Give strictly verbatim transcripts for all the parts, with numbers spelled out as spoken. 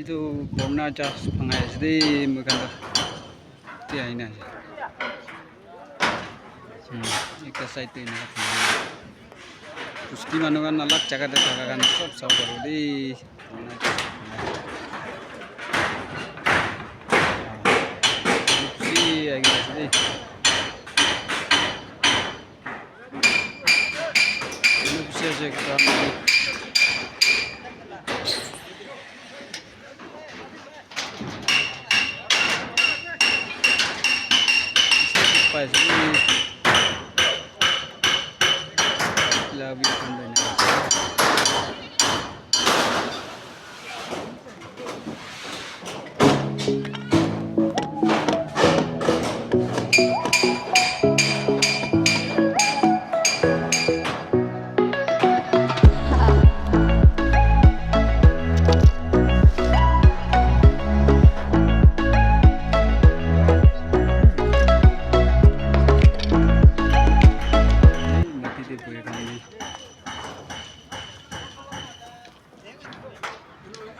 Tu purana church bhangai ase de, moi khan toh. Ti ahi na ase. Hmm, ekta side te ena bhangai na. Bosti manu khan alak jaga te thaka khan sob sabo paribo de. Purana church bhangai ase. Bosti ahi kena ase de. Ena bishi ase ekta. Pai ase. Love you, friend.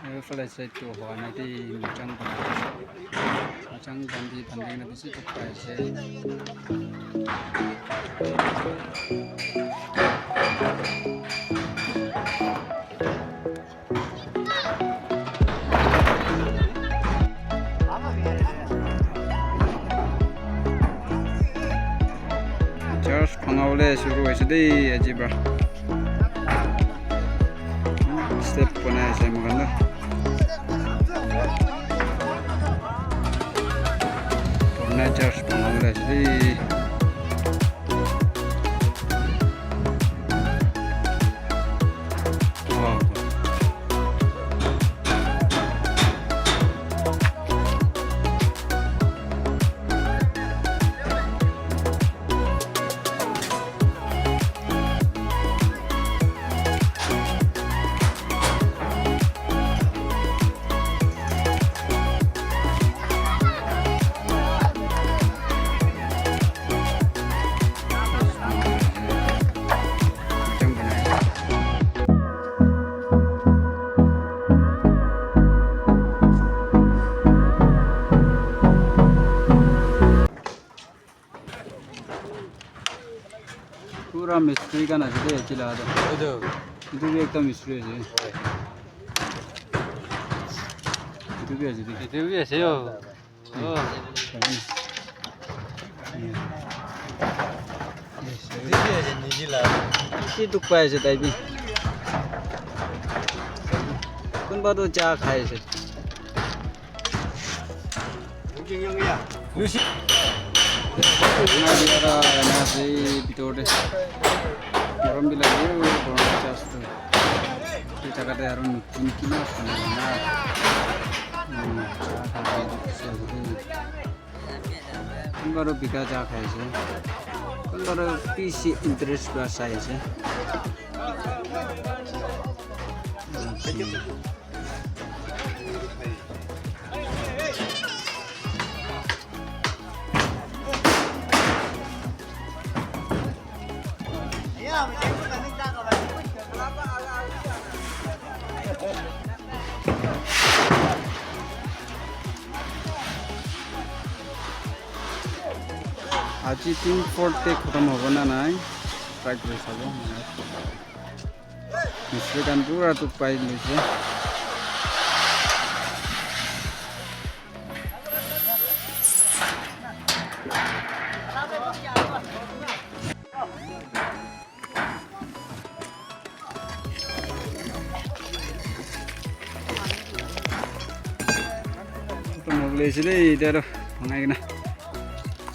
Aru phale side tu hoa nai te machang khan, machang khan bi bhal para bishi thuk pai ase. Church bhangabole shuru hoise de aji para. Step banai ase moikhan toh. Purana church banabole ase de. Wow. Pura mistri khan ase de, etu laga toh. Etu. Etu bi ekta mistri ase. Etu bi ase de. Etu bi ase yo. Oh. Etu bi ase, niji la. Bishi dukh pai ase tai bi. Kunba toh cha khai ase. Ena ase bitor te. Garam bi lage, garam bi ase. Etu jaga te aru notun kina ase na. Hmm, cha kha ase. Kunba toh bika cha khai ase. Kunba toh bishi interest para sai ase. Aji team four te khatam hobo na nai, try kuri sabo. Mistri khan pura dukh pai loise. Toh mokle ase de, eta toh bangai kena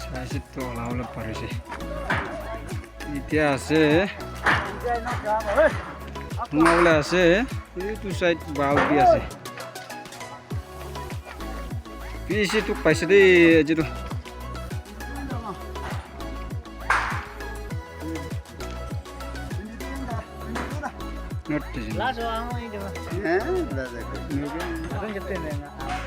sai ase toh, ola ola parise. Etia ase. Bhangabole ase. Etu side bhal bi ase. Bishi dukh paise de, etu toh. Not taken. Eh, last one, eh, last one.